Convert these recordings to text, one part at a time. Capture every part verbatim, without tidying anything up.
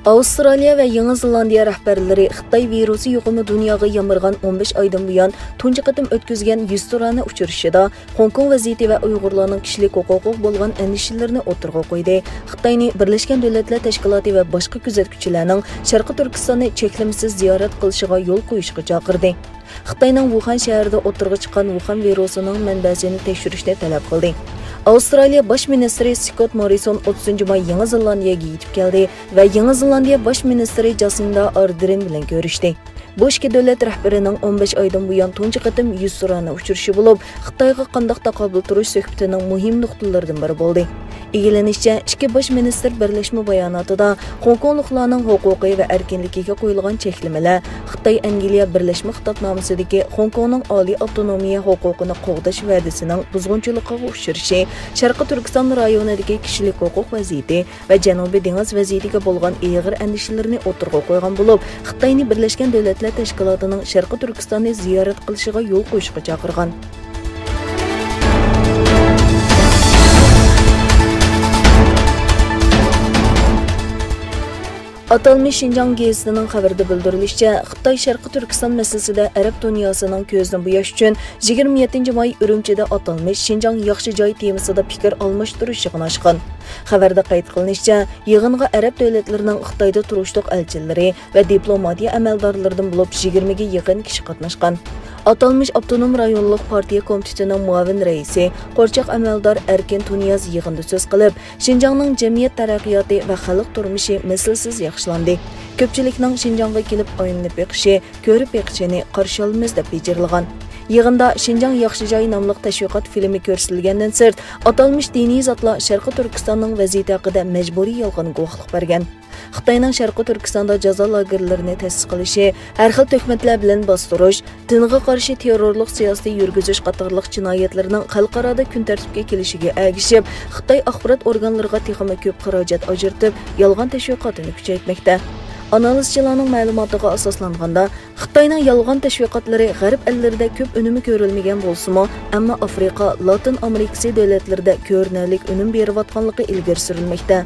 ئاۋسترالىيە ۋە يېڭى زېلاندىيە رەھبەرلىرى خىتاي ۋىرۇسى يۇقۇمى دۇنياغا يامرىغان ئون بەش ئايدىن بۇيان تۇنجى قېتىم ئۆتكۈزگەن يۈزتۇرانە ئۇچرىشىشىدا خوڭكوڭ ۋەزىيىتى ۋە ئۇيغۇرلارنىڭ كىشىلىك ھوقۇقىغا بولغان ئەندىشىلىرىنى ئوتتۇرىغا قويدى. خىتاينى بىرلەشكەن دۆلەتلەر تەشكىلاتى ۋە باشقا كۆزەتكۈچىلەرنىڭ شەرقىي تۈركىستاننى چەكلىمىسىز زىيارەت قىلىشىغا يول قويۇشقا چاقىردى. خىتاينىڭ ۋۇخەن شەھىرىدە ئوتتۇرىغا چىققان ۋۇخەن ۋىرۇسىنىڭ مەنبەسىنى تەكشۈرۈشنى تەلەپ قىلدى. ئاۋسترالىيە باش مىنىستىرى سكوت موررىسون ئوتتۇزىنچى ماي يېڭى زېلاندىيەگە يېتىپ كەلدى ۋە يېڭى زېلاندىيە باش مىنىستىرى جاسىندا ئاردېرن بىلەن كۆرۈشتى. بۇ ئىككى دۆلەت رەھبىرىنىڭ ئون بەش ئايدىن بۇيان تۇنجى قېتىم يۈزتۇرانە ئۇچرىشىشى بولۇپ، خىتايغا قانداق تاقابىل تۇرۇش سۆھبىتىنىڭ مۇھىم نۇقتىلىرىدىن بىرى بولدى. ئىگىلىنىشىچە، ئىككى باش مىنىستىر بىرلەشمە باياناتىدا خوڭكوڭلۇقلارنىڭ ھوقۇقى ۋە ئەركىنلىكىگە قويۇلغان چەكلىمىلەر، خىتاي ئەنگلىيە بىرلەشمە خىتابنامىسىدىكى خوڭكوڭنىڭ ئالىي ئاپتونومىيە ھوقۇقىنى قوغداش ۋەدىسىنىڭ بۇزغۇنچىلىقىغا ئۇچرىشى، شەرقىي تۈركىستان رايونىدىكى كىشىلىك ھوقۇق ۋەزىيىتى ۋە جەنۇبىي دېڭىز ۋەزىيىتىگە بولغان ئېغىر ئەندىشىلىرىنى ئوتتۇرىغا قويغان بولۇپ، خىتاينى بىرلەشكەن دۆلەتلەر تەشكىلاتىنىڭ شەرقىي تۈركىستاننى زىيارەت قىلىشىغا يول قويۇشقا چاقىرغان. ئاتالمىش شىنجاڭ گېزىتىنىڭ خەۋىرىدە بىلدۈرۈلۈشىچە، خىتاي شەرقىي تۈركىستان مەسىلىسىدە ئەرەب دۇنياسىنىڭ كۆزىنى بوياش ئۈچۈن يىگىرمە يەتتىنچى ماي ئۈرۈمچىدە ئاتالمىش شىنجاڭ ياخشى جاي تېمىسىدا پىكىر ئالماشتۇرۇش يىغىنى ئاچقان. خەۋەردە قەيت قىلىنىشىچە، يىغىنغا ئەرەب دۆلەتلىرىنىڭ خىتايدا تۇرۇشلۇق ئەلچىلىرى ۋە دىپلوماتىيە ئەمەلدارلىرىدىن بولۇپ يىگىرمىگە يېقىن كىشى قاتناشقان. ئاتالمىش ئاپتونوم رايونلۇق پارتىيە كومىتېتىنىڭ مۇئاۋىن رەئىسى، قورچاق ئەمەلدار ئەركىن تۇنىياز يىغىندا سۆز قىلىپ، شىنجاڭنىڭ جەمئىيەت تەرەققىياتى ۋە خەلق تۇرمۇشى مىسلىسىز ياخشىلاندى. كۆپچىلىكنىڭ شىنجاڭغا كېلىپ ئايلىنىپ بېقىشى، كۆرۈپ بېقىشىنى قارشى ئالىمىز دەپ ھىجىرلىغان. يىغىندا شىنجاڭ ياخشى جاي ناملىق تەشۋىقات فىلىمى كۆرسىتىلگەندىن سىرت، ئاتالمىش دىنىي زاتلار شەرقىي تۈركىستاننىڭ ۋەزىيىتى ھەققىدە مەجبۇرىي يالغان گۇۋاھلىق بەرگەن. خىتاينىڭ شەرقىي تۈركىستاندا جازا لاگېرلىرىنى تەسىس قىلىشى، ھەر خىل تۆھمەتلەر بىلەن باستۇرۇش، دىنغا قارشى تېررورلۇق سىياسىتى يۈرگۈزۈش قاتارلىق جىنايەتلىرىنىڭ خەلقئارادا كۈن تەرتىپكە كېلىشىگە ئەگىشىپ، خىتاي ئاخبارات ئورگانلىرىغا تېخىمۇ كۆپ خىراجەت ئاجرىتىپ، يالغان تەشۋىقاتىنى كۈچەيتمەكتە. ئانالىزچىلارنىڭ مەلۇماتىغا ئاساسلانغاندا، خىتاينىڭ يالغان تەشۋىقاتلىرى غەرب ئەللىرىدە كۆپ ئۈنۈمى كۆرۈلمىگەن بولسىمۇ، ئەمما ئافرىقا، لاتىن ئامېرىكىسى دۆلەتلىرىدە كۆرۈنەرلىك ئۈنۈم بېرىۋاتقانلىقى ئىلگىرى سۈرۈلمەكتە.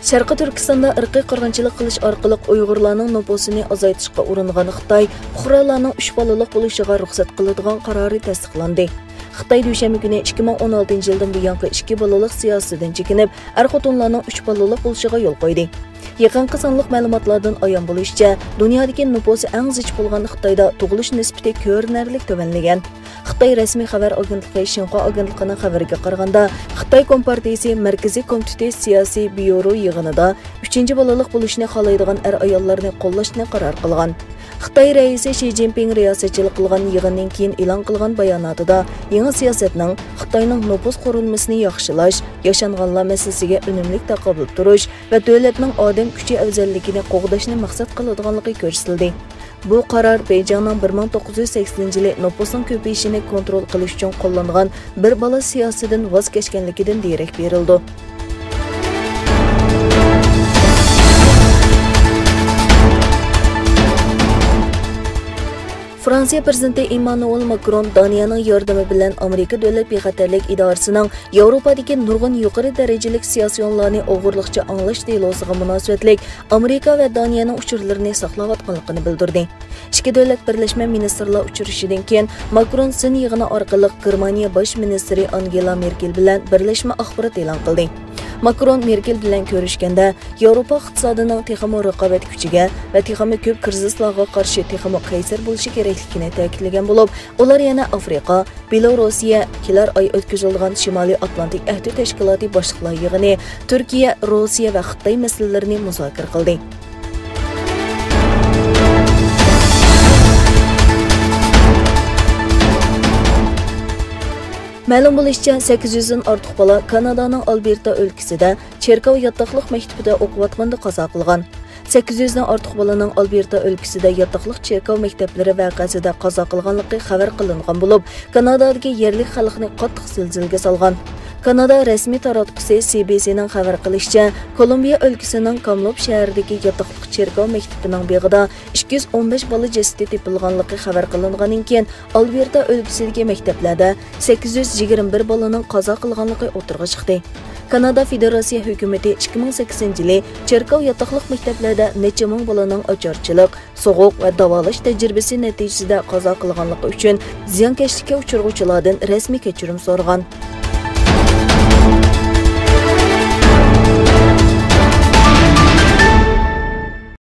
شەرقىي تۈركىستاندا ئىرقىي قىرغىنچىلىق قىلىش ئارقىلىق ئۇيغۇرلارنىڭ نوپۇسىنى ئازايتىشقا ئۇرۇنغان خىتاي پۇقرالارنىڭ ئۈچ بالىلىق بولۇشىغا رۇخسەت قىلىدىغان قارارى تەستىقلاندى. خىتاي دۈشەنبە كۈنى ئىككى مىڭ ئون ئالتىنچى يىلدىن بۇيانقى ئىككى بالىلىق سىياسىتىدىن چېكىنىپ، ئەر-خوتۇنلارنىڭ ئۈچ بالىلىق بولۇشىغا يول قويدى. يېقىنقى سانلىق مەلۇماتلاردىن ئايان بولۇشىچە، دۇنيادىكى نوپۇسى ئەڭ زىچ بولغان خىتايدا تۇغۇلۇش نىسبىتى كۆرۈنەرلىك تۆۋەنلىگەن. خىتاي رەسمىي خەۋەر ئاگېنتلىقى شىنخۇا ئاگېنتلىقىنىڭ خەۋىرىگە قارىغاندا، خىتاي كومپارتىيىسى مەركىزىي كومىتېتى سىياسىي بيۇرو يىغىنىدا ئۈچىنچى بالىلىق بولۇشنى خالايدىغان ئەر-ئاياللارنى قوللاشنى قارار قىلغان. خىتاي رەئىسى شى جىنپىڭ رىياسەتچىلىك قىلغان يىغىندىن كېيىن ئېلان قىلغان باياناتىدا، يېڭى سىياسەتنىڭ خىتاينىڭ نوپۇس قۇرۇلمىسىنى ياخشىلاش، ياشانغانلار مەسىلىسىگە ئۈنۈملۈك تاقابىل تۇرۇش ۋە دۆلەتنىڭ ئادەم كۈچى ئەۋزەللىكىنى قوغداشنى مەقسەت قىلىدىغانلىقى كۆرسىتىلدى. بۇ قارار بېيجىڭنىڭ بىر مىڭ توققۇز يۈز سەكسىنىنچى يىلى نوپۇسنىڭ كۆپىيىشىنى كونترول قىلىش ئۈچۈن قوللانغان بىر بالا سىياسىتىدىن ۋاز كەچكەنلىكىدىن دېرەك بېرىلىدۇ. فرانسىيە پىرېزىدېنتى ئېممانۇئېل ماكرون دانىيەنىڭ ياردىمى بىلەن ئامېرىكا دۆلەت بىخەتەرلىك ئىدارىسىنىڭ ياۋروپادىكى نۇرغۇن يۇقىرى دەرىجىلىك سىياسىيونلارنى ئوغرىلىقچە ئاڭلاش دېلوسىغا مۇناسىۋەتلىك ئامېرىكا ۋە دانىيەنىڭ ئۇچۇرلىرىنى ساقلاۋاتقانلىقىنى بىلدۈردى. ئىككى دۆلەت بىرلەشمە مىنىستىرلار ئۇچرىشىشىدىن كېيىن، ماكرون زىن يىغىنى ئارقىلىق گېرمانىيە باش مىنىستىرى ئانگېلا مېركېل بىلەن بىرلەشمە ئاخبارات ئېلان قىلدى. ماكرون مېركېل بىلەن كۆرۈشكەندە، ياۋروپا ئىقتىسادىنىڭ تېخىمۇ رىقابەت كۈچىگە ۋە تېخىمۇ كۆپ كىرىزىسلارغا قارشى تېخىمۇ قەيسەر بولۇشى كېرەكلىكىنى تەكىتلىگەن بولۇپ، ئۇلار يەنە ئافرىقا، بېلاروسىيە، كېلەر ئاي ئۆتكۈزۈلىدىغان شىمالىي ئاتلانتىك ئەھدى تەشكىلاتى باشلىقلار يىغىنى، تۈركىيە، روسىيە ۋە خىتاي مەسىلىلىرىنى مۇزاكىرە قىلدى. مەلۇم بولۇشىچە، سەككىز يۈزدىن ئارتۇق بالا كانادانىڭ ئالبېرتا ئۆلكىسىدە چېركاۋ ياتاقلىق مەكتىپىدە ئوقۇۋاتقاندا قازا قىلغان. سەككىز يۈزدىن ئارتۇق بالىنىڭ ئالبېرتا ئۆلكىسىدە ياتاقلىق چېركاۋ مەكتەپلىرى ۋەقەسىدە قازا قىلغانلىقى خەۋەر قىلىنغان بولۇپ، كانادادىكى يەرلىك خەلقنى قاتتىق زىلزىلىگە سالغان. كانادا رەسمىي تاراتقۇسى سى بى سىنىڭ خەۋەر قىلىشىچە، كولومبىيە ئۆلكىسىنىڭ كاملوپ شەھىرىدىكى ياتاقلىق چېركاۋ مەكتىپىنىڭ بېغىدا ئىككى يۈز ئون بەش بالا جەسىتى تېپىلغانلىقى خەۋەر قىلىنغاندىن كېيىن، ئالبېرتا ئۆلكىسىدىكى مەكتەپلەردە سەككىز يۈز يىگىرمە بىر بالىنىڭ قازا قىلغانلىقى ئوتتۇرىغا چىقتى. كانادا فېدېراتسىيە ھۆكۈمىتى ئىككى مىڭ سەككىزىنچى يىلى چېركاۋ ياتاقلىق مەكتەپلەردە نەچچە مىڭ بالىنىڭ ئاچارچىلىق، سوغۇق ۋە داۋالاش تەجرىبىسى نەتىجىسىدە قازا قىلغانلىقى ئۈچۈن زىيانكەشلىككە ئۇچرىغۇچىلاردىن رەسمىي كەچۈرۈم سورىغان.